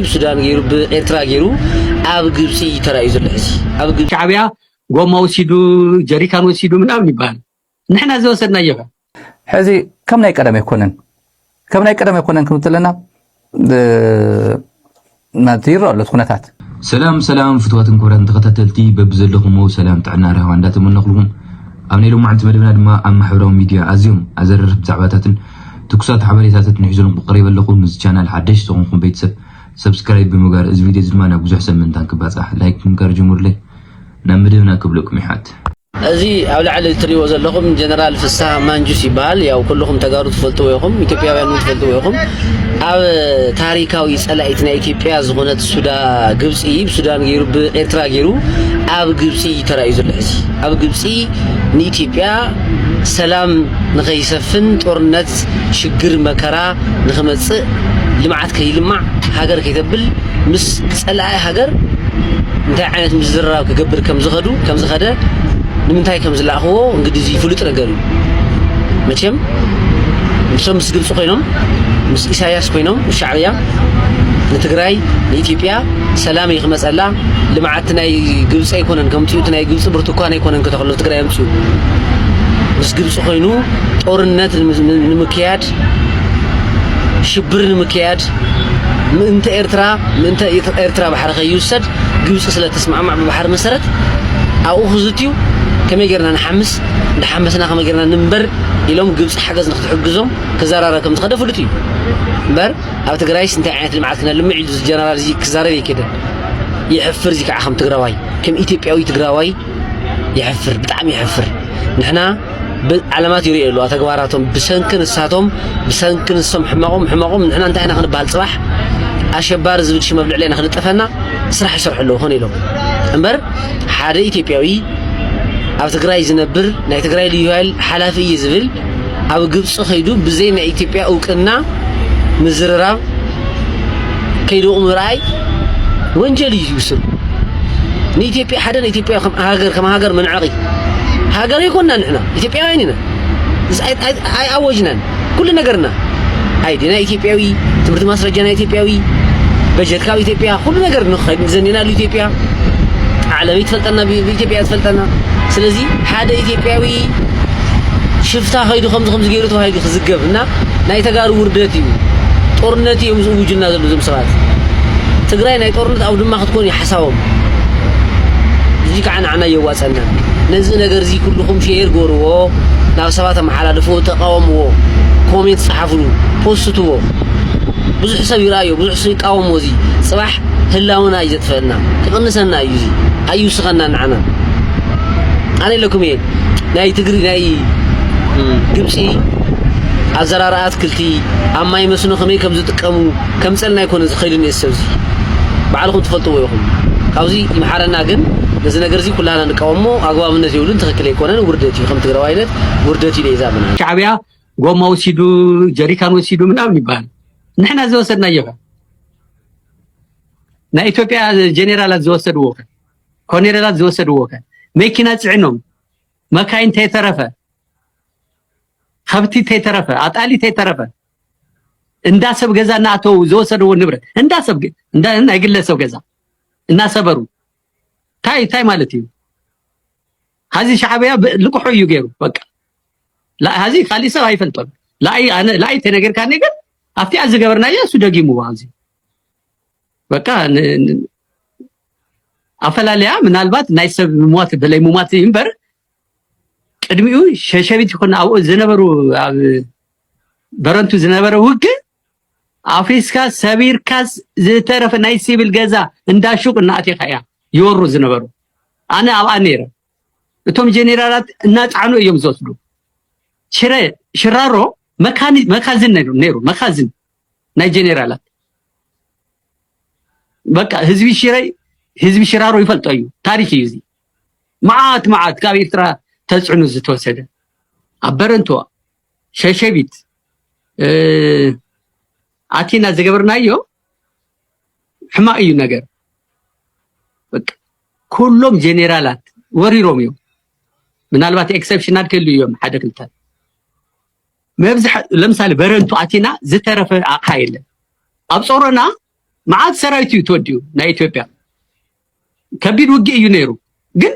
ብሱዳን ገይሩ ብኤርትራ ገይሩ ኣብ ግብፂ ተራእዩ ዘሎ ሕዚ ኣብ ግብፂ ሻዕብያ ጎማ ወሲዱ፣ ጀሪካን ወሲዱ ምናምን ይበሃል። ንሕና ዝወሰድናዮ ከ? ሕዚ ከም ናይ ቀደም ኣይኮነን። ከም ናይ ቀደም ኣይኮነን ክምትለና ናቲ ይረኣ ኣሎ እቲ ኩነታት። ሰላም ሰላም ፍትዋትን ክቡራትን ተኸታተልቲ፣ በብዘለኹሞ ሰላም ጥዕና ራህዋ እንዳተመነኹልኩም፣ ኣብ ናይ ሎማዓንቲ መደብና ድማ ኣብ ማሕበራዊ ሚድያ ኣዝዮም ኣዘረርቲ ዛዕባታትን ትኩሳት ሓበሬታታትን ሒዘልኩም ቀሪበ ኣለኹ። ንዚ ቻናል ሓደሽ ዝኾንኩም ቤተሰብ ሰብስክራይብ ብምግባር፣ እዚ ቪድዮ እዚ ድማ ናብ ብዙሕ ሰብ ምእንታን ክባፃሕ ላይክ ብምግባር ጀምሩለይ። ናብ መደብና ክብለኩም ይሓት። እዚ ኣብ ላዕሊ እትሪእዎ ዘለኹም ጀነራል ፍስሃ ማንጁስ ይበሃል። ያው ኩልኹም ተጋሩ ትፈልጥዎ ኢኹም፣ ኢትዮጵያውያን እውን ትፈልጥዎ ኢኹም። ኣብ ታሪካዊ ጸላኢት ናይ ኢትዮጵያ ዝኾነት ሱዳ ግብፂ ብሱዳን ገይሩ ብኤርትራ ገይሩ ኣብ ግብፂ ተራእዩ ዘሎ ሕዚ ኣብ ግብፂ ንኢትዮጵያ ሰላም ንኸይሰፍን ጦርነት ሽግር መከራ ንኽመፅእ ልምዓት ከይልማዕ ሃገር ከይተብል ምስ ጸላኢ ሃገር እንታይ ዓይነት ምዝርራብ ክገብር ከም ዝኸዱ ከም ዝኸደ ንምንታይ ከም ዝለኣኽዎ እንግዲህ እዚ ፍሉጥ ነገር እዩ። መቸም ምስም ምስ ግብፂ ኮይኖም ምስ ኢሳያስ ኮይኖም ምስ ሻዕብያ ንትግራይ ንኢትዮጵያ ሰላም እዩ ክመፀላ ልምዓት ናይ ግብፂ ኣይኮነን ከምፅኡ እቲ ናይ ግብፂ ብርቱኳን ኣይኮነን ከተኽሎ ትግራይ ኣምፅኡ ምስ ግብፂ ኮይኑ ጦርነት ንምክያድ ሽብር ንምክያድ ምእንተ ኤርትራ ምእንተ ኤርትራ ባሕሪ ከይውሰድ ግብፂ ስለ ተስማዕማዕ ብባሕሪ መሰረት ኣብኡ ክዝትዩ ከመይ ጌርና ንሓምስ እንዳሓመስና ከመይ ጌርና ንንበር ኢሎም ግብፂ ሓገዝ ንክትሕግዞም ክዘራረብ ከም ዝኸደ ፍሉጥ እዩ እምበር ኣብ ትግራይስ እንታይ ዓይነት ልምዓት ክነልምዕ ኢሉ ጀነራል እዚ ክዛረብ ይክደ ይሕፍር እዚ ከዓ ከም ትግራዋይ ከም ኢትዮጵያዊ ትግራዋይ ይሕፍር ብጣዕሚ ይሕፍር ንሕና ዓለማት ይርእዩ ኣለዋ ተግባራቶም ብሰንኪ ንሳቶም ብሰንኪ ንሶም ሕመቆም ሕመቆም ንሕና እንታይ ኢና ክንበሃል ፅባሕ ኣሸባሪ ዝብል ሽም ኣብ ልዕሌና ክልጠፈና ስራሕ ይሰርሑ ኣለዉ ኮነ ኢሎም እምበር ሓደ ኢትዮጵያዊ ኣብ ትግራይ ዝነብር ናይ ትግራይ ልዩ ሃይል ሓላፊ እዩ ዝብል ኣብ ግብፂ ከይዱ ብዘይ ናይ ኢትዮጵያ እውቅና ምዝርራብ ከይደቑ ምርኣይ ወንጀል እዩ ዝውስን ንኢትዮጵያ ሓደ ንኢትዮጵያ ሃገር ከም ሃገር መንዓቒ ሃገር ይኮንና ንሕና ኢትዮጵያውያን ኢና ኣይኣወጅናን ኩሉ ነገርና ኣይዲ ናይ ኢትዮጵያዊ ትምህርቲ ማስረጃ ናይ ኢትዮጵያዊ በጀት ካብ ኢትዮጵያ ኩሉ ነገር ንኸይድ ዘኒና ኢትዮጵያ ዓለም ይትፈልጠና ብኢትዮጵያ ትፈልጠና ስለዚ ሓደ ኢትዮጵያዊ ሽፍታ ከይዱ ከምዚ ከምዚ ገይሩ ተባሂሉ ክዝገብ እና ናይ ተጋሩ ውርደት እዩ ጦርነት እዮም ዝእውጁና ዘሎ እዞም ሰባት ትግራይ ናይ ጦርነት ኣውድማ ክትኮን እዩ ሓሳቦም እዚ ከዓ ንዓና የዋፀና ነዚ ነገር እዚ ኩልኹም ሼር ጎርዎ ናብ ሰባት ኣመሓላልፍዎ ተቃወምዎ ኮሜንት ፀሓፍሉ ፖስትዎ ብዙሕ ሰብ ይረኣዮ ብዙሕ ሰብ ይቃወምዎ እዚ ፅባሕ ህላውና እዩ ዘጥፈአና ክቕንሰና እዩ እዚ ኣይውስኸና ንዓና ኣነ ኢለኩም እየ ናይ ትግሪ ናይ ግብፂ ኣዘራርኣ ኣትክልቲ ኣብ ማይ መስኖ ከመይ ከም ዝጥቀሙ ከምፀልና ኣይኮነ ዝኸይዱ ንየ ሰብዚ ባዕልኹም ትፈልጥዎ ኢኹም ካብዚ ይምሓረና ግን ነዚ ነገር እዚ ኩላና ንቃወሞ ኣግባብነት የብሉን ትኽክል ኣይኮነን ውርደት እዩ ከም ትግራዋይነት ውርደት እዩ ለይዛብና ሻዕብያ ጎማ ወሲዱ ጀሪካን ወሲዱ ምናምን ይበሃል ንሕና ዝወሰድናዮ ከ ናይ ኢትዮጵያ ጀኔራላት ዝወሰድዎ ከ ኮኔረላት ዝወሰድዎ ከ መኪና ፅዕኖም መካይን ተይተረፈ ከብቲ ተይተረፈ ኣጣሊ ተይተረፈ እንዳ ሰብ ገዛ እናኣተው ዝወሰድዎ ንብረት እንዳ ሰብ እንዳ ናይ ግለሰብ ገዛ እናሰበሩ ታይ ታይ ማለት እዩ ሀዚ ሻዕብያ ልቅሖ እዩ ገይሩ በቃ ሀዚ ካሊእ ሰብ ኣይፈልጦን ላኣይ ኣነ ላኣይ ተነገርካ ነገር ኣብቲኣ ዝገበርናዮ እሱ ደጊምዎ ሀዚ በቃ ኣፈላለያ ምናልባት ናይ ሰብ ምሟት ብለይ ምሟት እምበር ቅድሚኡ ሸሸቢት ይኹን ኣብኡ ዝነበሩ ኣብ በረንቱ ዝነበረ ውግእ ኣፍሪስካ ሰቢርካስ ዝተረፈ ናይ ሲቪል ገዛ እንዳ ሹቅ እናኣቲኻ እያ ይወሩ ዝነበሩ ኣነ ኣብኣ ነይረ እቶም ጀኔራላት እናፃዕኑ እዮም ዝወስዱ ሽረ ሽራሮ መካዝን ነይሩ መካዝን ናይ ጀኔራላት በቃ ህዝቢ ሽረይ ህዝቢ ሽራሮ ይፈልጦ እዩ ታሪክ እዩ እዚ መዓት መዓት ካብ ኤርትራ ተፅዕኑ ዝተወሰደ ኣብ በረንቶ ሸሸቢት ኣቲና ዝገበርናዮ ሕማቅ እዩ ነገር ኩሎም ጀኔራላት ወሪሮም እዮም ምናልባት exceptional ክህሉ እዮም ሓደ ክልተ መብዝሕ ለምሳሌ በረንቱ ኣቲና ዝተረፈ ኣቕሓ የለን ኣብ ጾሮና መዓት ሰራዊት እዩ ተወዲኡ ናይ ኢትዮጵያ። ከቢድ ውግእ እዩ ነይሩ፣ ግን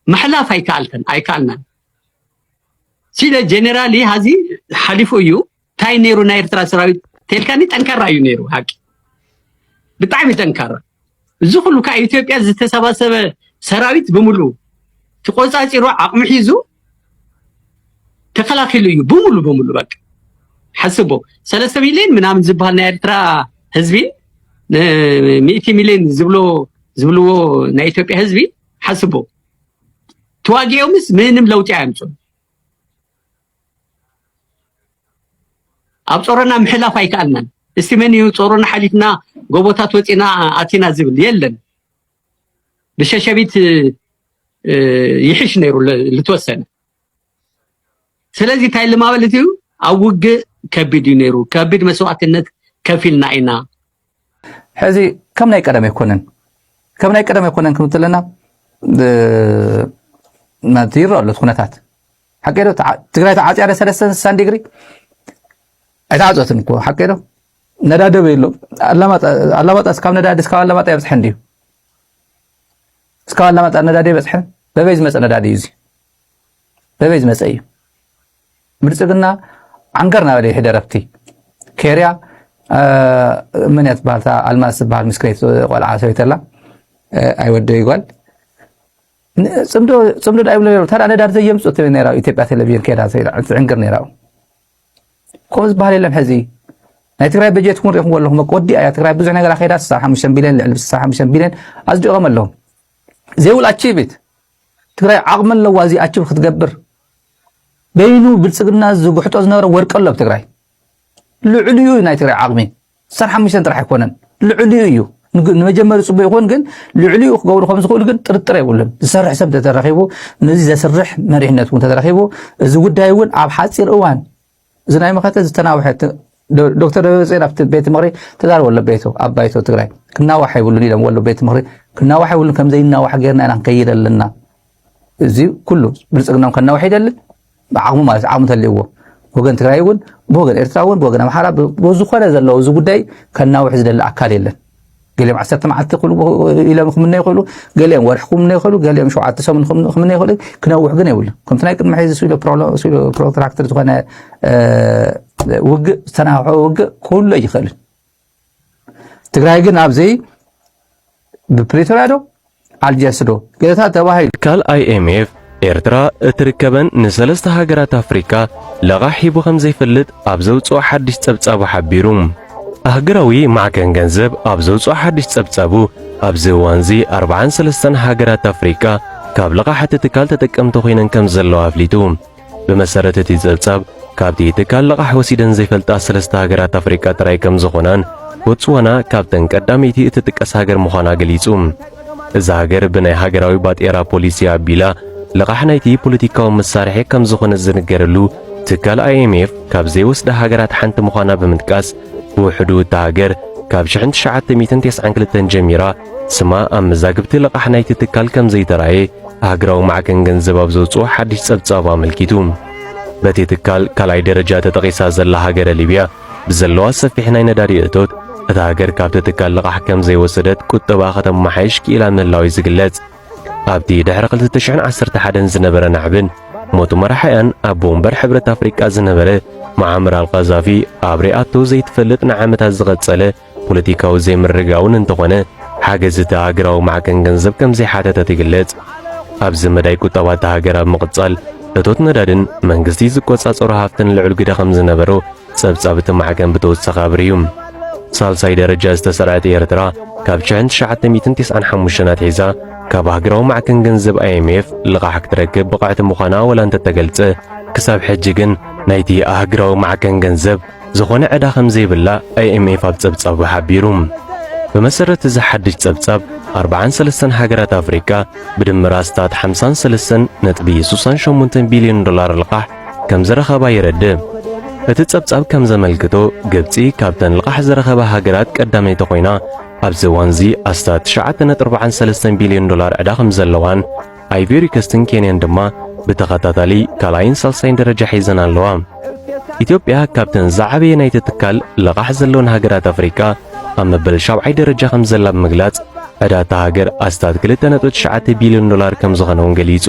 ምሕላፍ ኣይከኣልተን ኣይከኣልናን። ሲለ ጀነራል ሀዚ ሓሊፉ እዩ። እንታይ ነይሩ ናይ ኤርትራ ሰራዊት ተልካኒ? ጠንካራ እዩ ነይሩ። ሓቂ፣ ብጣዕሚ ጠንካራ። እዚ ኩሉ ካብ ኢትዮጵያ ዝተሰባሰበ ሰራዊት ብምሉ ተቆጻጺሩ፣ ዓቕሚ ሒዙ ተከላኺሉ እዩ ብምሉ ብምሉ። በቃ ሓስቦ፣ ሰለስተ ሚሊዮን ምናምን ዝበሃል ናይ ኤርትራ ህዝቢ፣ ሚእቲ ሚሊዮን ዝብሎ ዝብልዎ ናይ ኢትዮጵያ ህዝቢ ሓስቦ፣ ተዋጊኦምስ ምንም ለውጢ ኣያምፁን። ኣብ ጾሮና ምሕላፍ ኣይከኣልናን። እስቲ መን እዩ ጾሮና ሓሊፍና ጎቦታት ወፂና ኣቲና ዝብል? የለን። ብሸሸቢት ይሕሽ ነይሩ ልትወሰነ። ስለዚ እንታይ ልማበለት እዩ? ኣብ ውግእ ከቢድ እዩ ነይሩ። ከቢድ መስዋዕትነት ከፊልና ኢና። ሕዚ ከም ናይ ቀደም ኣይኮነን። ከም ናይ ቀደም ኣይኮነን ክምትለና ማለት ይረኣ ኣሎ ኩነታት። ሓቂ ዶ? ትግራይ ተዓፅያ ደ ሰለስተ ስሳን ዲግሪ ኣይተዓፀትን እኮ። ሓቂ ዶ? ነዳዲ በይሎ። ኣላማጣ እስካብ ነዳዲ እስካብ ኣላማጣ የብፅሐ እንዲዩ። እስካብ ኣላማጣ ነዳዲ የብፅሐ። በበይ ዝመፀ ነዳዲ እዩ እዚ? በበይ ዝመፀ እዩ? ብልፅግና ዓንገር ናበለ ይሕደ ረብቲ ኬርያ። መን እያ ትበሃል? ኣልማዝ ትበሃል ምስክሬት ቆልዓ ሰበይተላ ኣይወደ ይጓል። ፅምዶ ዳ ይብሎ ነሩ። ታዲያ ነዳዲ ዘየምፅእ ነራ ኢትዮጵያ ቴሌቪዥን ከዳ ትዕንግር ነራ። ከምኡ ዝበሃል የለን። ሕዚ ናይ ትግራይ በጀት እውን ሪኢኹም ኣለኹም። ወዲ ኣያ ትግራይ ብዙሕ ነገር ኣኸዳ ስሳ ሓሙሽተ ቢልዮን፣ ልዕሊ ስሳ ሓሙሽተ ቢልዮን ኣፅዲቖም ኣለዉ። ዘይውል ኣቺቪት ትግራይ ዓቕሚ ኣለዋ እዚ ኣቺቭ ክትገብር። በይኑ ብልፅግና ዝጉሕጦ ዝነበረ ወርቂ ኣሎ ኣብ ትግራይ። ልዕሊኡ እዩ ናይ ትግራይ ዓቕሚ። ስሳ ሓሙሽተ ጥራሕ ኣይኮነን፣ ልዕሊኡ እዩ። ንመጀመሪ ፅቡቅ ይኹን፣ ግን ልዕሊኡ ክገብሩ ከም ዝኽእሉ ግን ጥርጥር የብሉን። ዝሰርሕ ሰብ ተተረኺቡ፣ ነዚ ዘስርሕ መሪሕነት እውን ተተረኺቡ፣ እዚ ጉዳይ እውን ኣብ ሓፂር እዋን እዚ ናይ መኸተ ዝተናውሐ ዶክተር ደብረፅዮን ኣብቲ ቤት ምኽሪ ተዛረበ። ወሎ ቤቱ ኣብ ባይቶ ትግራይ ክናዋሕ የብሉን ኢሎም። ወሎ ቤት ምኽሪ ክናዋሕ የብሉን፣ ከም ዘይናዋሕ ጌርና ኢና ክንከይድ ኣለና። እዚ ኩሉ ብልፅግናም ከናውሕ ይደልን ብዓቕሙ ማለት ዓቕሙ ተልእዎ። ወገን ትግራይ እውን ብወገን ኤርትራ እውን ብወገን ኣምሓራ ብዝኾነ ዘለዉ እዚ ጉዳይ ከናውሕ ዝደሊ ኣካል የለን። ገሊኦም ዓሰርተ መዓልቲ ኢሎም ክምነ ይኽእሉ፣ ገሊኦም ወርሒ ክምነ ይኽእሉ፣ ገሊኦም ሸውዓተ ሰሙን ክምነ ይኽእሉ። ክነውሕ ግን የብሉ። ከምቲ ናይ ቅድሚ ሕዚ ስኢሎ ፕሮትራክተር ዝኾነ ውግእ ዝተናውሐ ውግእ ክህሉ ኣይኽእልን። ትግራይ ግን ኣብዚ ብፕሪቶርያ ዶ ኣልጀርስ ዶ ገለታት ተባሂሉ። ትካል ኣይኤምኤፍ ኤርትራ እትርከበን ንሰለስተ ሃገራት ኣፍሪካ ለቓሕ ሂቡ ከም ዘይፈልጥ ኣብ ዘውፅኦ ሓድሽ ፀብፃቡ ሓቢሩ። ኣህገራዊ ማዕከን ገንዘብ ኣብ ዘውፅኦ ሓድሽ ፀብፃቡ፣ ኣብዚ እዋንዚ ኣርባዓን ሰለስተን ሃገራት ኣፍሪካ ካብ ለቓሕ እቲ ትካል ተጠቀምቲ ኮይነን ከም ዘለዋ ኣፍሊጡ። ብመሰረት እቲ ጸብጻብ፣ ካብቲ ትካል ልቓሕ ወሲደን ዘይፈልጣ ሰለስተ ሃገራት ኣፍሪቃ ጥራይ ከም ዝኾናን፣ ቦትስዋና ካብተን ቀዳመይቲ እትጥቀስ ሃገር ምዃና ገሊጹ። እዛ ሃገር ብናይ ሃገራዊ ባጤራ ፖሊሲ ኣቢላ፣ ልቓሕ ናይቲ ፖለቲካዊ መሳርሒ ከም ዝኾነ ዝንገረሉ ትካል ኣይኤምኤፍ ካብ ዘይወስዳ ሃገራት ሓንቲ ምዃና ብምጥቃስ፣ ብውሕዱ እታ ሃገር ካብ ሽሕን ትሽዓተ ሚእትን ተስዓን ክልተን ጀሚራ ስማ ኣብ መዛግብቲ ልቓሕ ናይቲ ትካል ከም ዘይተራእየ፣ ኣህግራዊ ማዕከን ገንዘብ ኣብ ዘውጽኦ ሓድሽ ጸብጻቡ ኣመልኪቱ። በቲ ትካል ካልኣይ ደረጃ ተጠቒሳ ዘላ ሃገረ ሊብያ፣ ብዘለዋ ሰፊሕ ናይ ነዳዲ እቶት፣ እታ ሃገር ካብቲ ትካል ልቓሕ ከም ዘይወሰደት ቁጠባ ከተመሓይሽ ክኢላ ምህላው እዩ ዝግለጽ። ኣብቲ ድሕሪ ክልተ ሽሕን ዓሰርተ ሓደን ዝነበረ ናዕብን ሞት መራሒኣን ኣቦ ወንበር ሕብረት ኣፍሪቃ ዝነበረ መዓመር ኣልቃዛፊ ኣብ ሪኣቶ ዘይትፈልጥ ንዓመታት ዝቐጸለ ፖለቲካዊ ዘይምርግጋውን እንተኾነ፣ ሓገዝ እቲ ሃገራዊ ማዕከን ገንዘብ ከም ዘይሓተተ ትግለጽ። ኣብዚ መዳይ ቁጠባ እታ ሃገር ኣብ ምቕጻል፣ እቶት ነዳድን መንግስቲ ዝቆጻጸሮ ሃፍትን ልዑል ግደ ከም ዝነበሮ ጸብጻብ እቲ ማዕከን ብተወሳኺ ኣብርሁ። ሳልሳይ ደረጃ ዝተሰርዐት ኤርትራ፣ ካብ ሽሕን ትሽዓተ ሚእትን ተስዓን ሓሙሽተን ኣትሒዛ፣ ካብ ሃገራዊ ማዕከን ገንዘብ ኣይኤምኤፍ ልቓሕ ክትረክብ ብቕዕቲ ምዃና ወላ እንተተገልጸ፣ ክሳብ ሕጂ ግን ናይቲ ኣህግራዊ ማዕከን ገንዘብ ዝኾነ ዕዳ ከም ዘይብላ ኣይኤምኤፍ ኣብ ጸብጻቡ ሓቢሩ። ብመሰረት እዚ ሓድሽ ጸብጻብ፣ ኣርባዓን ሰለስተን ሃገራት ኣፍሪቃ ብድምር ኣስታት ሓምሳን ሰለስተን ነጥቢ ስሳን ሸሞንተን ቢልዮን ዶላር ልቓሕ ከም ዝረኸባ የረድእ። እቲ ጸብጻብ ከም ዘመልክቶ፣ ግብጺ ካብተን ልቓሕ ዝረኸባ ሃገራት ቀዳመይቲ ኮይና፣ ኣብዚ እዋንዚ ኣስታት ትሽዓተ ነጥቢ ኣርባዓን ሰለስተን ቢልዮን ዶላር ዕዳ ከም ዘለዋን፣ ኣይቬሪ ኮስትን ኬንያን ድማ ብተኸታታሊ ካልኣይን ሳልሳይን ደረጃ ሒዘን ኣለዋ። ኢትዮጵያ ካብተን ዝዓበየ ናይቲ ትካል ልቓሕ ዘለወን ሃገራት ኣፍሪቃ ኣብ መበል ሻብዓይ ደረጃ ከም ዘላ ብምግላጽ፣ ዕዳ እታ ሃገር ኣስታት ክልተ ነጥቢ ትሽዓተ ቢልዮን ዶላር ከም ዝኾነ እውን ገሊጹ።